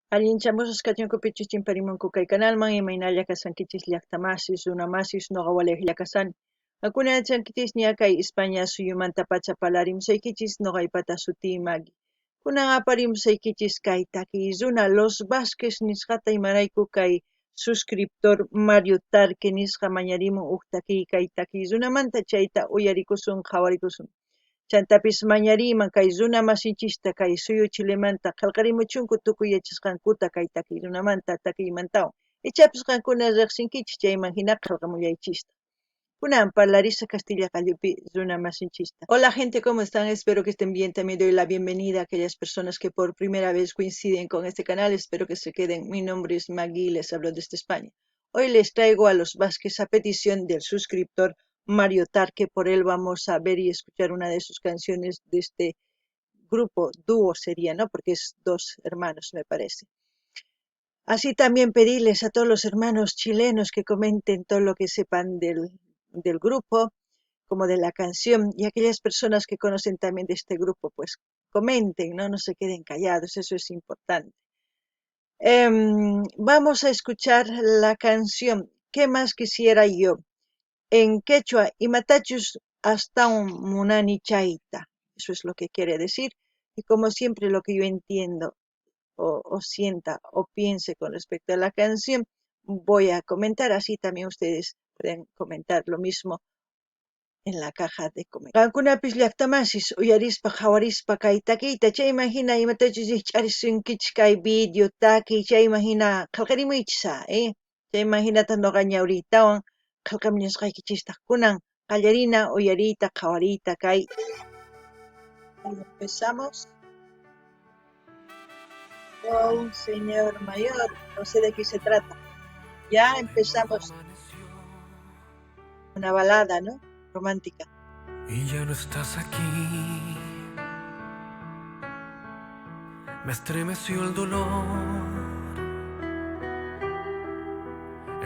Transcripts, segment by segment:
Allinchamusqas kachunkupichus chimparimunku kay kanalman, imaynalla kashankichis llaqtamasis, runamasis, noqa walejlla kashani. Qankuna yachankichisña kay España suyumantapacha parlarimusaykichis, noqaypata sutiy Magui. Kunan aparimusaykichis kay takiy runa Los Vázquez nisqata, imarayku kay suscriptor Mario Tarque nisqa mañarimun uj takiy kay takiy runamanta, chayta uyarikusun, qhawarikusun. Chantapis mañariyman kay runa masinchista kay suyu Chilemanta qhelqarimuchunku tukuy yachasqankuta kay takiy runamanta takiymantawan. Ichapis qankuna riqsinkichis chayman hina qhelqamullaychista. Kunan parlarisa Castilla qallupi runa masinchista. Hola gente, ¿cómo están? Espero que estén bien. También doy la bienvenida a aquellas personas que por primera vez coinciden con este canal. Espero que se queden. Mi nombre es Magui y les hablo desde España. Hoy les traigo a Los Vázquez a petición del suscriptor Mario Tarque. Por él vamos a ver y escuchar una de sus canciones de este grupo, dúo sería, ¿no? Porque es dos hermanos, me parece. Así también pedirles a todos los hermanos chilenos que comenten todo lo que sepan del grupo, como de la canción, y aquellas personas que conocen también de este grupo, pues comenten, ¿no? No se queden callados, eso es importante. Vamos a escuchar la canción ¿Qué más quisiera yo? En quechua, imatachus astawan munani chayta. Eso es lo que quiere decir. Y como siempre lo que yo entiendo o sienta o piense con respecto a la canción, voy a comentar. Así también ustedes pueden comentar lo mismo en la caja de comentarios. Qankunapis llaqtamasis uyarispa qhawarispa kay takiyta, chayman hina imatachus rikch'arisunkichis kay video takiy, chayman hina qhelqarimuychis, eh? Chayman hinataq noqa ñawriytawan qhelqamuñasqaykichistaq. Kunan qallarina uyariyta qhawariyta kay. Empezamos. Oh, un señor mayor, no sé de qué se trata. Ya empezamos una balada, ¿no? Romántica. Y ya no estás aquí. Me estremeció el dolor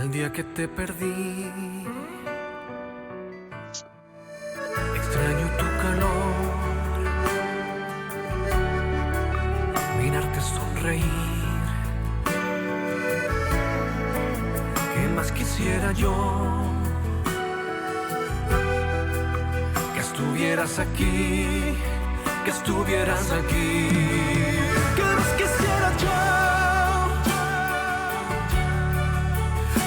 el día que te perdí. Extraño tu calor, mirarte sonreír. ¿Qué más quisiera yo? Que estuvieras aquí, que estuvieras aquí. ¿Qué más quisiera yo?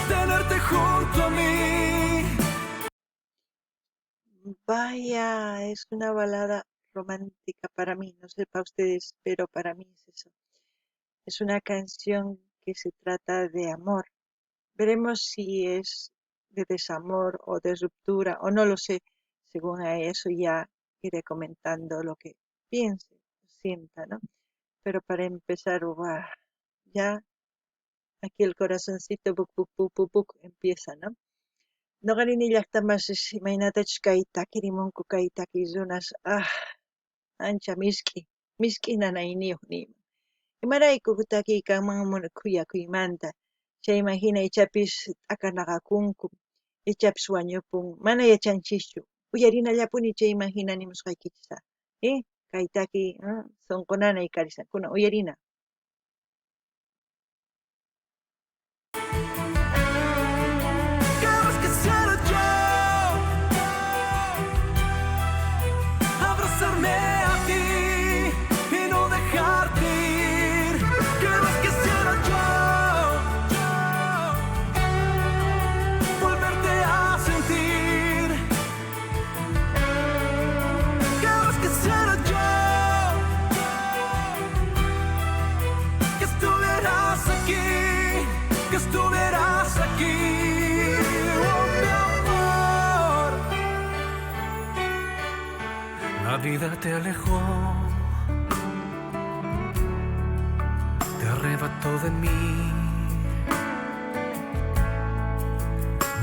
Tenerte junto a mí. Vaya, es una balada romántica para mí, no sé para ustedes, pero para mí es eso. Es una canción que se trata de amor. Veremos si es de desamor o de ruptura, o no lo sé. Según a eso ya iré comentando lo que piense, sienta, ¿no? Pero para empezar, ¡guau!, ya aquí el corazoncito buc, buc, buc, buc, buc, empieza, ¿no? Noqarini llaqtamasis imaynatachus kay takirimunku kay takiy runas, ah, ancha misk'i, misk'i nanayniyuq niyman. Imarayku takiy kanman khuyakuymanta, chayman hina ichapis t'akanaqakunku, ichapis wañupun, mana yachanchischu. Uyarinallapuni chayman hina nimusqaykichis, ¿eh? Kay takiy, sonqo nanay karishan, kunan uyarina. ¿Qué más quisiera yo? Abrazarme a ti y no dejarte ir. ¿Qué más quisiera yo? Volverte a sentir. ¿Qué más quisiera yo? Que estuvieras aquí, que estuvieras aquí. Oh, mi amor. La vida te alejó, te arrebató de mí.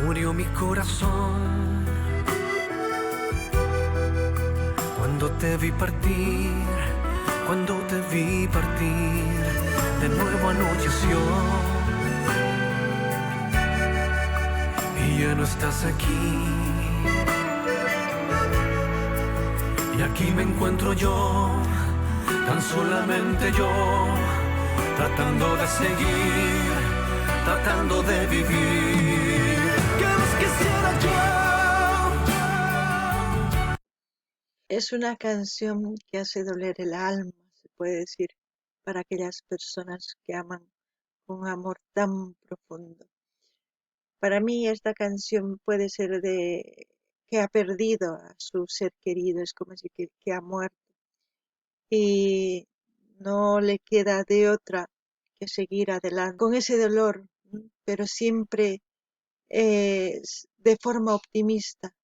Murió mi corazón cuando te vi partir, cuando te vi partir. De nuevo anocheció y ya no estás aquí. Y aquí me encuentro yo, tan solamente yo, Tratando de seguir, tratando de vivir. ¿Qué más quisiera yo? Es una canción que hace doler el alma, se puede decir, para aquellas personas que aman con amor tan profundo. Para mí esta canción puede ser de que ha perdido a su ser querido, es como si que ha muerto y no le queda de otra que seguir adelante con ese dolor, pero siempre de forma optimista,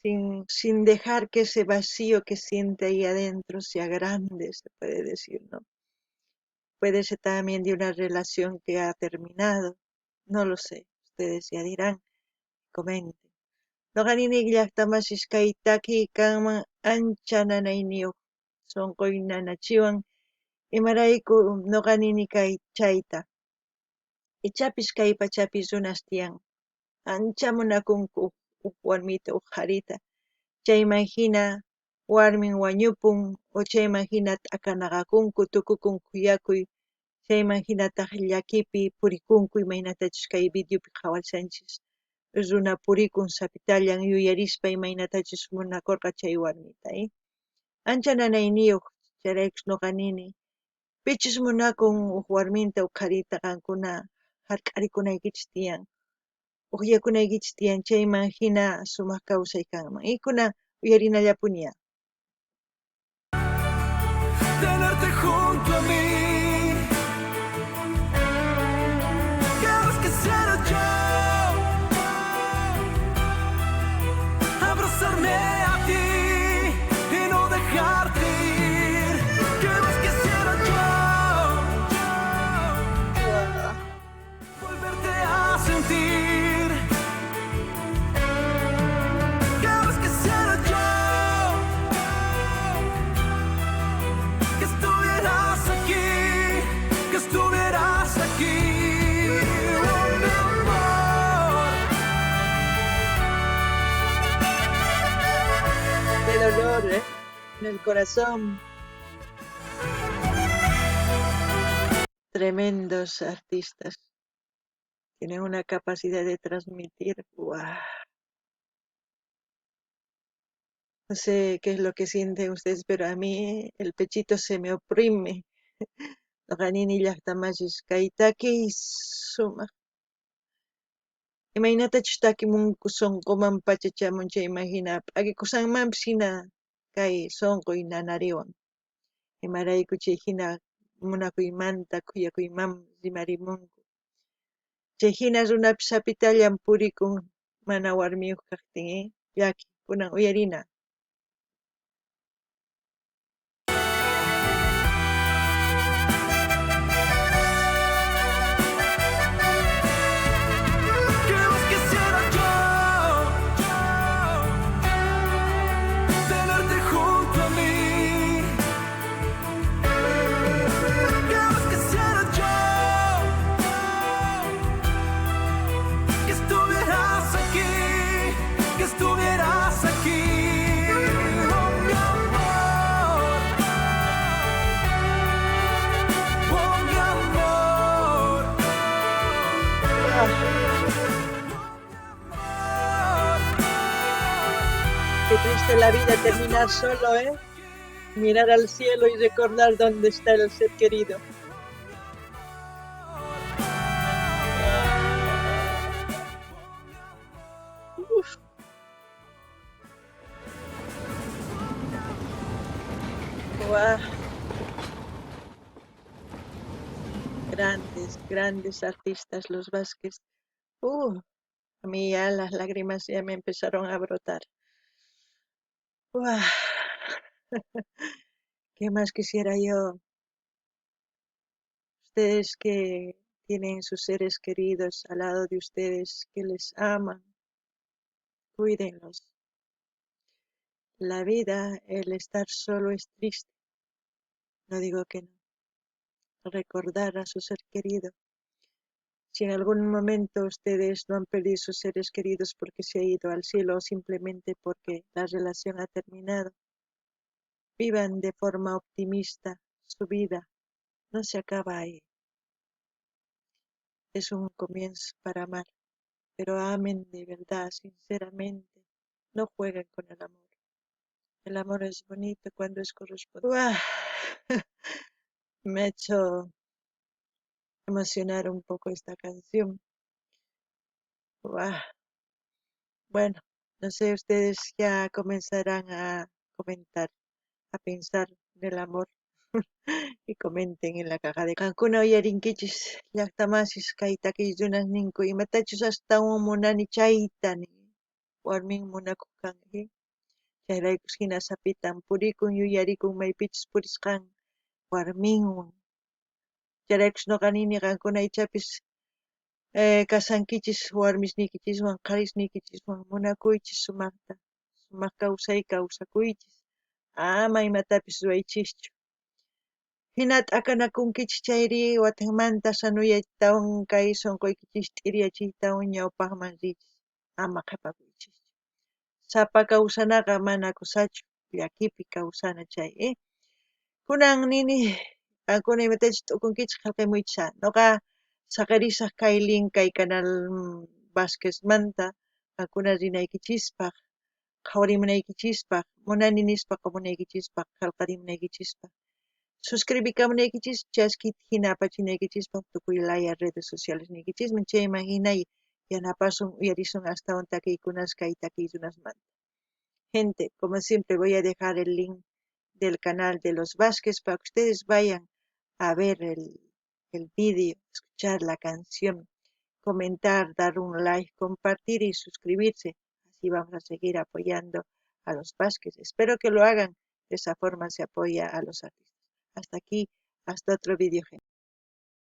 sin dejar que ese vacío que siente ahí adentro sea grande, se puede decir, ¿no? Puede ser también de una relación que ha terminado, no lo sé, ustedes ya dirán, comenten. Noqa nini llaqtamasis kay taki kanman ancha nanayniyuq sunquy nanachiwan imarayku noqa nini kay chayta. Ichapis kay pachapi runas tiyan ancha munakunku uj warmita uj qharita, chayman hina warmin wañupun o chayman hina t'akanaqakunku tukukun khuyakuy, chayman hinataq llakipi purikunku imaynatachus kay videopi qhawashanchis runa purikun sapitallan yuyarispa imaynatachus munakurqa chay warmita. Ancha nanayniyuq chayraykus noqa nini pichus munakun uj warminta uj qharita qankuna hark'arikunaykichis tiyan, uqllakunaykichis tiyan, chayman hina sumaq kawsay kanman. Kunan uyarinallapuniya. Tenerte junto a mí. ¿Qué más quisiera yo? Abrazarme a ti y no dejarte ir. ¿Qué más quisiera yo? Volverte a sentir. ¿Qué más quisiera yo? Que estuvieras aquí, que estuvieras aquí. Oh, mi amor. Qué dolor, En el corazón. Tremendos artistas. Tienen una capacidad de transmitir. ¡Guau! No sé qué es lo que sienten ustedes, pero a mí el pechito se me oprime. Noqa nini llaqtamasis kay taki sumaq. Imaynatachus takimunku sunquman pachachamun chayman hina p'akikusanmanpis hina kay sunquy nanariwan. Imarayku chay hina munakuymanta khuyakuyman rimarimunku. Chay hina runapis sapitallan purikun mana warmiyuq kaqtin, Llaki, kunan uyarina. ¿Qué más quisiera yo? Tenerte junto a mí. ¿Qué más quisiera yo? Que estuvieras aquí, que estuvieras aquí. Oh, mi amor. Oh, mi amor. Qué triste la vida terminar solo, Mirar al cielo y recordar dónde está el ser querido. Uf. Guau. Grandes, grandes artistas los Vázquez. A mí ya las lágrimas ya me empezaron a brotar. Guau. ¿Qué más quisiera yo? Ustedes que tienen sus seres queridos al lado de ustedes, que les aman, cuídenlos. La vida, el estar solo es triste. No digo que no. Recordar a su ser querido. Si en algún momento ustedes no han perdido sus seres queridos porque se ha ido al cielo o simplemente porque la relación ha terminado, vivan de forma optimista su vida. No se acaba ahí. Es un comienzo para amar, pero amen de verdad, sinceramente. No jueguen con el amor. El amor es bonito cuando es correspondido. Me ha hecho emocionar un poco esta canción. Bueno, no sé, ustedes ya comenzarán a comentar, a pensar en el amor. Y comenten en la caja de Qankuna uyarinkichis llaqtamasis kay takiy runas ninku imatachus astawan munani chayta nin warmin munakuq kanki chayraykus hina sapitan purikun yuyarikun maypichus purisqan warminwan chayraykus nuqa nini qankuna ichapis kasankichis warmisniykichiswan qharisniykichiswan munakuychis sumaqta sumaq kawsay kawsakuychis ama imatapis ruwaychischu. Hina t'akanakunkichis chayri watinmanta sanuyaytawan kay sunquykichis t'iriyachiytawan ñawpaqman riychis ama qhipakuychischu. Sapa kawsanaqa mana kusachu llakipi kawsana chay, Kunan nini qankuna imatachus t'ukunkichis qillqamuychis nuqa saqirisaq kay link kay canal Vázquezmanta qankuna rinaykichispaq qhawarimunaykichispaq munani nispa qumunaykichispaq qillqarimunaykichispaq suscribikamunaykichis chaskita hina apachinaykichispaq tukuy laya redes sociales niykichisman chayman hina yanapasun uyarisun astawan takiykunas kay takiy runasmanta. Gente, como siempre voy a dejar el link del canal de los Vázquez para que ustedes vayan a ver el vídeo, escuchar la canción, comentar, dar un like, compartir y suscribirse. Así vamos a seguir apoyando a los Vázquez. Espero que lo hagan. De esa forma se apoya a los artistas. Hasta aquí, hasta otro vídeo, gente.